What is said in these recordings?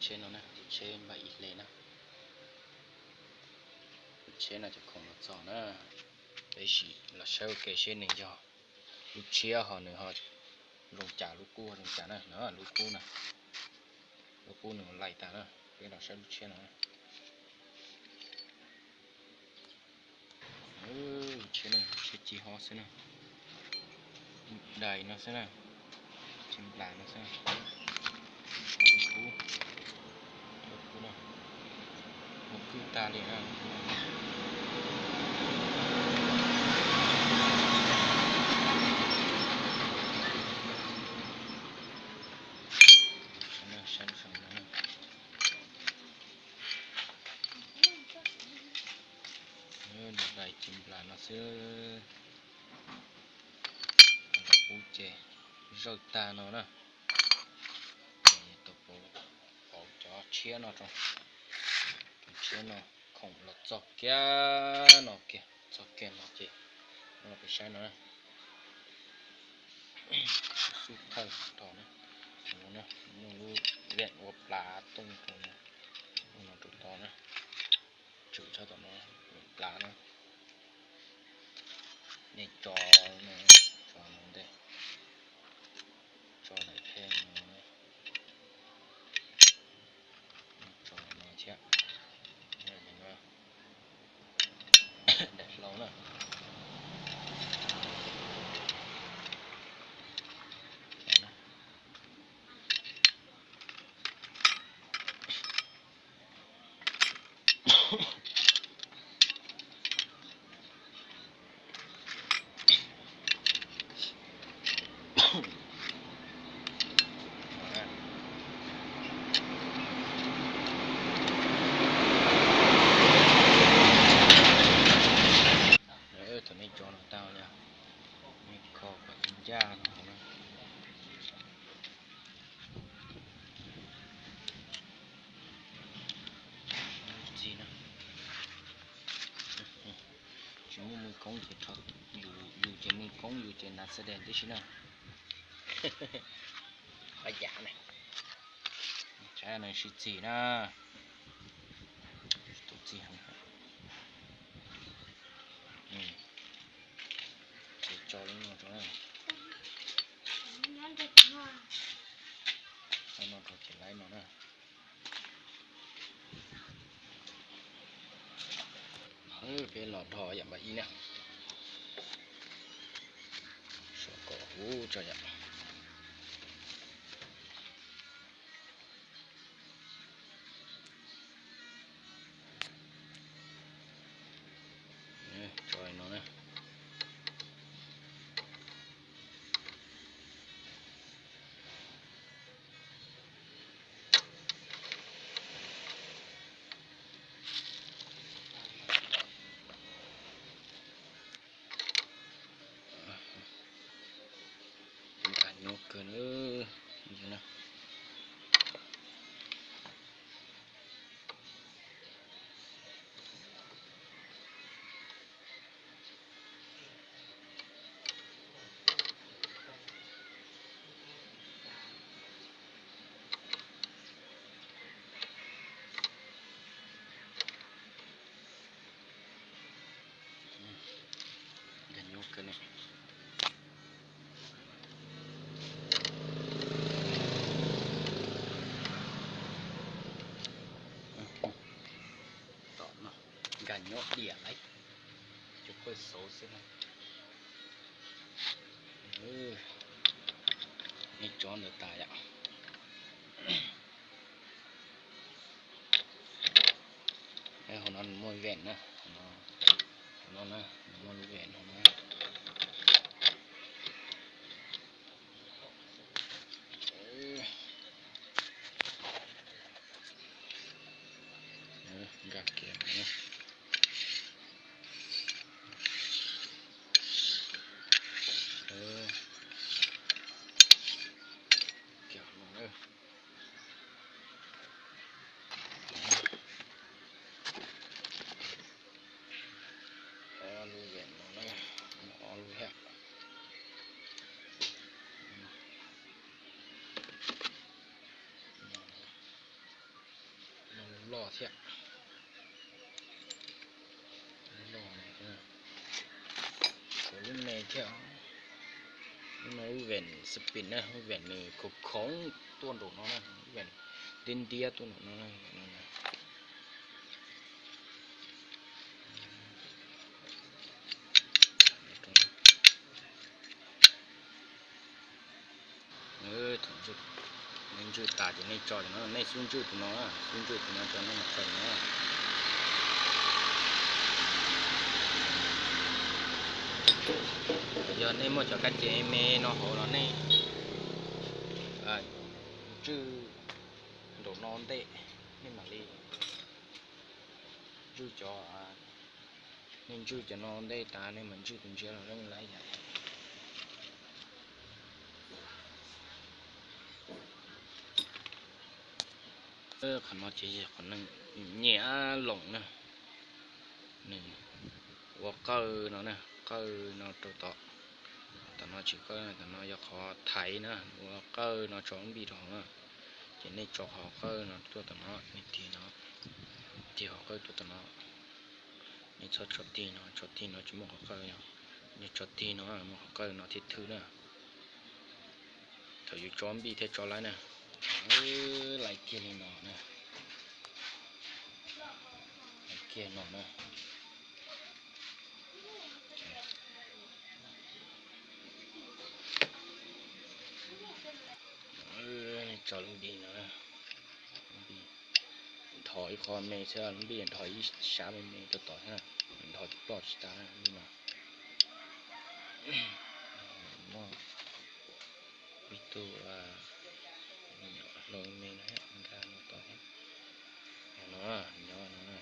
Tsheb no na, lub tsheb npaj ib hle na. Lub tsheb no cov khoom los txog na. Peb sim los saib ua ke seb nws yog lub tshiab ho nws ho zoo cas, lub qub zoo cas na. Lub qub na, lub qub nws laim tas na. Peb los saib lub tshiab no. Lub tshiab no, tshiab ci ho xwb na. Dais no xwb na. Ci nplas no xwb. Lub qub, lub qub no, lub qub tag li na. Dais ci nplas no xwb. Lub qub ces zawj tag no na. Ces tau pauv cov tshiab no rau, cov tshiab no khoom los txog kiag no kiag, txog kiag no ces los peb saib no na. Xub thawj rau no, muaj lub vij ua plav tooj rau no, ua no rau tod na. Tswm tshaj tom no, plav na. Nej tso no, tso no ntej, tso daim pheej no, tso no thiab, daim hlau na. Thaum nej tso no tau yog nej kho kom tsis ncaj no na. Txi na. Tsis muaj mws koob ces, yus ces mws koob yus ces hnav xab dees tib si na. Qhov yam na. Tsab no sib txig na. Tus txig heev. Ces tso li no rau na. Tso no rau ces laib no na. Peb los dhos yam npaj ib na. Suav kom huv tso yom. Tso no na. Nkag nyuaj kawg na. Nkag nyuaj kawg ne. Tom no nkag nyuaj diam lawm, cov pawg xauv xwb na. Nej tso ntawd tas yom. Hauv no muaj veem na, hauv no na, muaj lub veem hauv no. Nkag kiag no. Kiag no na. Lub veem no na. Loj thiab. Loj, lub me thiab. Lub no lub vent spin na, lub vent nws khoov khoov tuaj nraum no na, lub vent ntiab ntiab tuaj nraum no na. Thaum nej ntswj tas ces nej tso cov no, nej xub ntswj tus no, xub ntswj tus no tso, nej mam tso no. Yog nej muaj cov kab ces me no hauv los nej ntswj nraum no ntej, nej mam li ntswj cov, nej ntswj cov no ntej tas nej mam ntswj tus ntsiav los lawm. Qhov no ces yog qhov neeg nyiam loos na, nws ua qawj no na, qawj no rau tom, tom no tsis qawj, tom no yog qhov thaiv na, ua qawj no tso lub npij rau hauv na. Ces nej tso qhov qawj no tuaj tom no, nej tig no, tig qhov qawj tuaj tom no. Nej txhob tso tig no, tso tig no tsis muaj qhov qawj no. Yog tso tig no muaj qhov qawj no thiaj thwj na. Thaum yus tso npij thiaj tso laib na. Laib kiag li no na. Laib kiag no na. Tso lub npij no, nthos ib qho me xwb, lub npij nthos ib sab me me rau tod thiab, nthos tsis ploj tsis tas li no. Muaj ib tug hlau me no nkag no tod thiab. No, nyob no.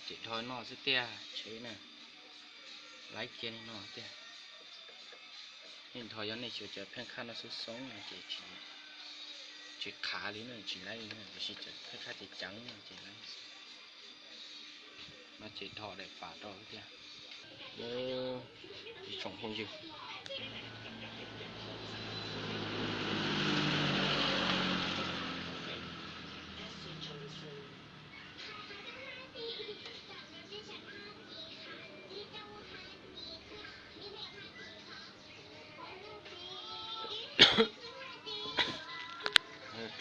Ces dhos no xwb tiag tsheb na. Laib kiag li no tiag. Nej nthos yog nej xyuas cov pheej khaj no xoob xoob no ces tsis qhav li na, tsis laib li na, tiam sis cov pheej khaj ceev ceev no ces laib. No ces dhos daim pam rau tiag. Ib tsoom phooj ywg,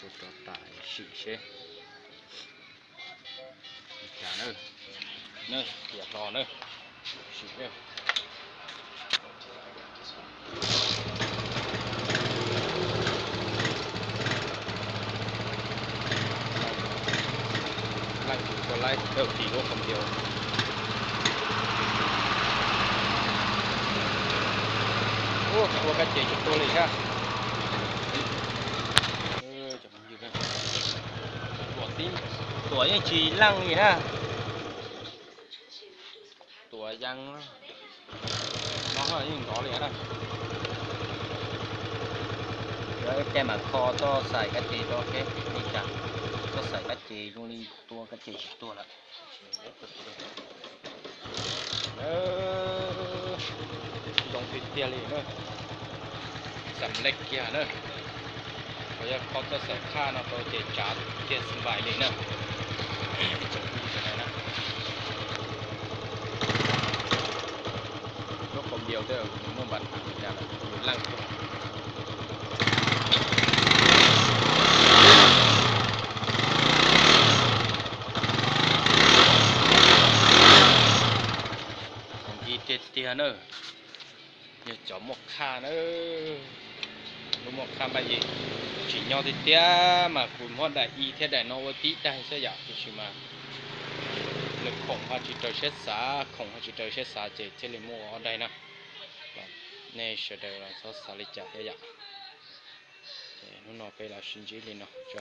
rau rau tas sim seb. Cas na, tias hlo na, sim na. Laij tus tso laib dawm tim lub qhov npias. Ua kab ces tsis tuag li thiab. Tuam yeej tsis leej li na. Tuam yeej, no yeej nrov li na. Caij mas kho txoj xaim kab ces rau seb li cas. Txoj xaim kab ces zoo li tua kab ces tsis tuag lawm. Zoo tiag tiag li na. Xam lej kiag na. Qhov yog kho txoj xaim khaj no rau ces tsav kiag xim vais li na. Ib tsoom phooj ywg sawv daws na, lub qhov npias tej nws muaj npas tas li cas lawm, nws leej tuaj. Zoo nkij tiag tiag na. Yog cov muaj khaj na, lub muaj khaj npaj yim tsim nyog tiag tiag mas kuv muab daim ib thiab daim no ua tib daim xwb yom, tiam sis mas nws khoom ho tsis raws siab xav, khoom ho tsis raws siab xav ces thiaj li muab ua ob daim na. Nej sawv daws los txhob xav li cas thiab yom. Ces hnub no peb los sib ntsib li no tso.